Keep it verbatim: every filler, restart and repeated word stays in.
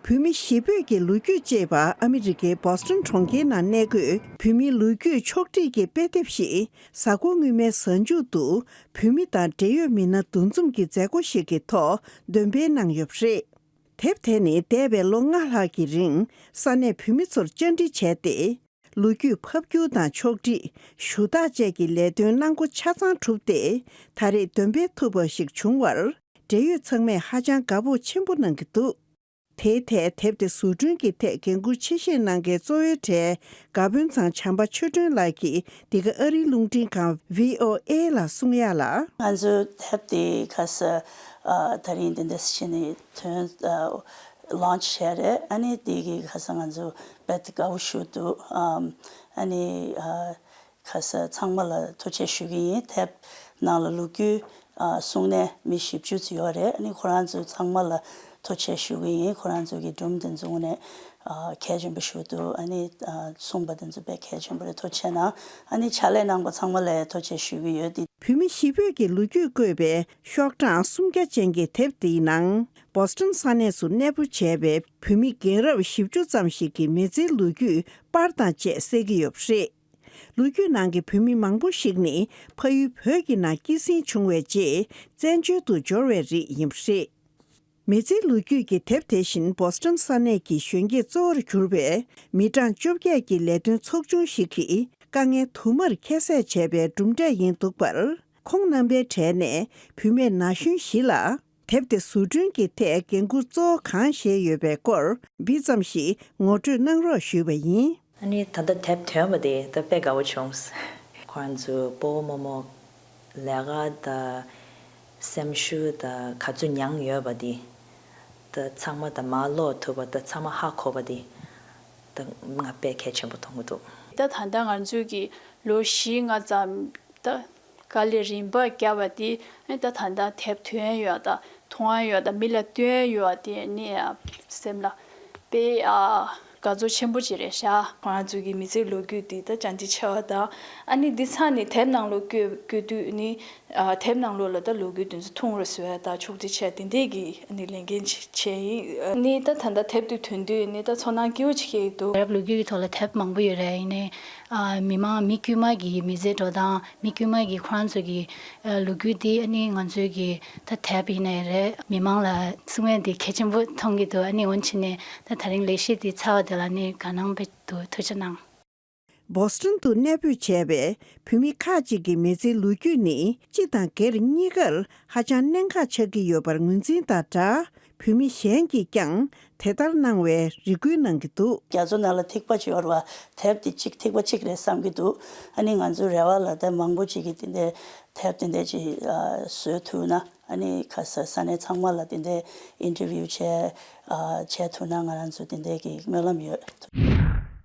བོད་མི་གཞིས་སྤོས་ཀྱི་ལོ་རྒྱུས་ཅེས་པ་ཨ་མི་རི་ཀའི་བོ་སི་ཊོན་གྲོང་ཁྱེར་ནང་གནས་འཁོད་བོད་མིའི་ལོ་རྒྱུས་ཕྱོགས་བསྒྲིགས་ཀྱི་དཔེ་དེབ་ཞིག་གཟའ་འཁོར་སྔོན་མའི་གཟའ་མཇུག་ཏུ་བོད་མི་དང་འབྲེལ་ཡོད་མི་སྣ་འདུ་འཛོམས་ཀྱི་མཛད་སྒོ་ཞིག་གི་ཐོག་འདོན་སྤེལ་གནང་ཡོད་པ་རེད། དེབ་དེ་ནི་འདས་པའི་ལོ་ལྔ་ལྷག་གི་རིང་ས་གནས་བོད་མི་ཚོར་བཅར་འདྲི་བྱས་ཏེ། ལོ་རྒྱུས་ཕབ་སྒྱུར་དང་ཕྱོགས་སྒྲིག་ཞུ་དག་བཅས་ཀྱི་ལས་དོན་གནང་སྒོ་ཆ་ཚང་གྲུབ་སྟེ། ད་རེས་འདོན་སྤེལ་ཐུབ་པ་ཞིག་བྱུང་བར། འབྲེལ་ཡོད་ཚང་མས་ཧ་ཅང་དགའ་སྤོབས་ཆེན་པོ་གནང་གི་འདུག་དེའི་ཐད་དེབ་དེ་བཟོ་སྐྲུན་གྱི་ཐད་འགན་འཁུར་ཆེ་བཞེས་གནང་མཁན་གཙོ་བོའི་གྲས་དགའ་དཔོན་ཚང་བྱམས་པ་ཆོས་སྒྲོན་ལགས་ཀྱིས་འདི་ག་ཨ་རིའི་རླུང་འཕྲིན་ཁང་བྷི་ཨོ་ཨེ་ལ་གསུང་ཡག་ལ། ང་ཚོའི་དེབ་དེ་ཁ་ས་ཨ་ད་རིང་འདི་འདྲ་ཞིག་ནས་ཐོན་ཨ་ལོན་ཆི་བྱས་རེད། ཨ་ནི་དེ་གི་ཁ་ས་ང་ཚོ་དཔེ་དགའ་བོ་ཞུ་འདུག་ཨམ་ཨ་ནི་ཨ་ཁ་ས་ཚང་མ་ལ་ཐུགས་རྗེ་ཆེ་ཞུ་གི་ཡིན། དེབ་ནང་ལ་ལོ་རྒྱུས་ཨ་གསུང་མཁན་མི་བཞི་བཅུ་ཙམ་ཡོད་རེད། ཨ་ནི་ཁོ་རང་ཚོ་ཚང་མ་ལ་ཐུགས་རྗེ་ཆེ་ཞུ་གི་ཡིན། ཁོ་རང་ཚོ་གི་སྒྲུང་དེ་ཚོ་དངོས་གནས་ཨ་གལ་ཆེན་པོ་ཞིག་འདུག་ཨ་ནི་ཨ་གསུངས་པ་དེ་ཚོ་དཔེ་གལ་ཆེན་པོ་རེད། ཐུགས་རྗེ་ཆེ་གནང་། ཨ་ནི་ཕྱག་ལས་གནང་པ་ཚང་མ་ལ་ཐུགས་རྗེ་ཆེ་ཞུ་གི་ཡོད། དེ། བོད་མི་གཞིས་སྤོས་ཀྱི་ལོ་རྒྱུས་བཀོད་པའི་ཤོག་གྲངས་སུམ་བརྒྱ་ཅན་གྱི་དེབ་དེའི་ནང་། བོ་སི་ཊོན་ས་གནས་སུ་གནས་སྤོ་བྱས་པའི་བོད་མི་རྒན་རབས་བཞི་བཅུ་ཙམ་ཞིག་གི་མི་ཚེའི་ལོ་རྒྱུས་པར་དང་བཅས་གསལ་གྱི་ཡོད་པ་རེད། ལོ་རྒྱུས་ནང་གི་བོད་མི་མང་པོ་ཞིག་ནི་ཕ་ཡུལ་བོད་ཀྱི་ནང་སྐྱེད་སྲིང་བྱུང་བའི་རྗེས་བཙན་བྱོལ་དུ་འབྱོར་བའི་རིགས་ཡིན་པ་རེད། མི་ཚེའི་ལོ་རྒྱུས་ཀྱི་དེབ་དེ་བཞིན་བོ་སི་ཊོན་ས་གནས་ཀྱི་གཞོན་སྐྱེས་གཙོ་བོར་གྱུར་པའི་མི་གྲངས་བཅོ་བརྒྱད་ཀྱི་ལས་དོན་ཚོགས་ཆུང་ཞིག་གིས་དཀའ་ངལ་དུ་མར་ཁྱད་བསད་བྱས་པའི་གྲུབ་འབྲས་ཡིན་འདུག་པར། ཁོང་རྣམ་པའི་གྲས་ནས་བུད་མེད་ན་གཞོན་བཞི་ལ་དེབ་དེ་བཟོ་སྐྲུན་གྱི་ཐད་འགན་འཁུར་གཙོ་བོ་གང་བཞེས་ཡོད་པའི་སྐོར་འདི་ཙམ་ཞིག་ངོ་སྤྲོད་གནང་རོགས་ཞུས་པ་ཡིན། ཨ་ནི་ད་ལྟ་དེབ་ཐོན་པ་དེ་ད་དཔེ་དགའ་བོ་བྱུང་། ཁོ་རང་ཚོ་སྤོ་བོ་རྨོ་མོ་ལས་ཀ་དང་སེམས་ཤུགས་དང་ག་ཚོད་མྱངས་ཡོད་པ་དེ་ད་ཚང་མ་ད་མར་ཀློག་ཐུབ་པ་ད་ཚང་མ་ཧ་གོ་བ་དེ་ད་ང་དཔེ་གལ་ཆེན་པོ་མཐོང་གི་འདུག་ད་ད་ལྟ་ང་ཚོས་ཀྱི་ལོ་བཞི་ལྔ་ཙམ་ད་དཀའ་ལས་རིམ་པ་བརྒྱབ་པ་དེ་ཨ་ནི་ད་ད་ལྟ་དེབ་ཐོན་ཡོད་ད་མཐོང་ཡོད་ད་མི་ལ་སྟོན་ཡོད་དེ་ནི་སེམས་ལ་དཔེ་ཨ། དགའ་ཚོར་ཆེན་པོ་ཅིག་རེད་ཤག་ཁོ་རང་ཚོ་གི་མི་ཚེའི་ལོ་རྒྱུས་འདི་ད་བཅར་འདྲི་བྱས་པ་དང་ཨ་ནི་འདི་ཚང་ནི་དེབ་ནང་ལོགས་བཀོད་བཀོད་དུས་ནི་ཨ་དེབ་ནང་ལོགས་ལ་ད་ལོ་རྒྱུས་དེ་ཚོ་ཐུང་རུ་བཟོ་ཡ་ད་ཕྱོགས་སྒྲིག་བྱས་དེ་འདྲས་ཀྱི་ཨ་ནི་ལས་འགན་བྱས་ཡིན། ཨ་ནི་ད་ད་ལྟ་དེབ་དེ་ཐོན་དུས་ནི་ད་ཚོར་སྣང་སྐྱིད་པོ་ཅིག་སྐྱེ་ཡི་འདུག་རབས་ལོ་རྒྱུས་ཀྱི་ཐོག་ལ་དེབ་མང་པོ་ཡོད་རེད། ཡིན་ནའི་ཨ་མི་མང་མི་དཀྱུས་མ་གི་མི་ཚེའི་འགྲོ་སྟངས་མི་དཀྱུས་མ་གི་ཁོ་རང་ཚོ་གི་ལོ་རྒྱུས་འདི་ཨ་ནི་ང་ཚོའི་གི་ད་དེབ་ཡིན་ནའི་རེད། མི་མང་ལ་གསུང་ཡས་འདི་གལ་ཆེན་པོ་མཐོང་གི་འདུག་ཨ་ནི་འོན་ཆེ་ནས་ད་ད་རིང་ལས་གཞི་འདི་ཚར་བ་དེ་ལ་ནི་དགའ་སྣང་དཔེ་འདུག་ཐུགས་རྗེ་གནང་། བོ་སི་ཊོན་དུ་གནས་སྤོས་བྱས་པའི་བོད་མི་ཁག་ཅིག་གི་མི་ཚེའི་ལོ་རྒྱུས་ནི་སྤྱི་དང་སྒེར་གཉིས་ཀར་ཧ་ཅང་གནད་འགག་ཆགས་ཀྱི་ཡོད་པར་ངོས་འཛིན་དང་སྦྲགས། བོད་མི་གཞན་གྱིས་ཀྱང་དེ་ལྟར་གནང་བའི་རེ་སྐུལ་གནང་གི་འདུག་རྒྱ་མཚོ་ནང་ལ་ཐིགས་པ་ཅིག་ཡོད་རེད་བ། དེབ་དེ་གཅིག་ཐིགས་པ་གཅིག་རེད་བསམ་གྱི་འདུག་ཨ་ནི་ང་ཚོའི་རེ་བ་ལ་ད་མང་པོ་ཅིག་གིས་དེ་འདྲའི་དེབ་དེ་འདྲ་ཅིག་ཨ་བཟོས་ཐུབ་ན་ཨ་ནི་ཁ་ས་ས་གནས་ཚང་མ་ལ་དེ་འདྲའི་ཨིན་ཊར་བིའུ་བྱས་ཨ་བྱས་ཐུབ་ན་ང་རང་ཚོ་དེ་འདྲའི་གི་སྨོན་ལམ་ཡོད།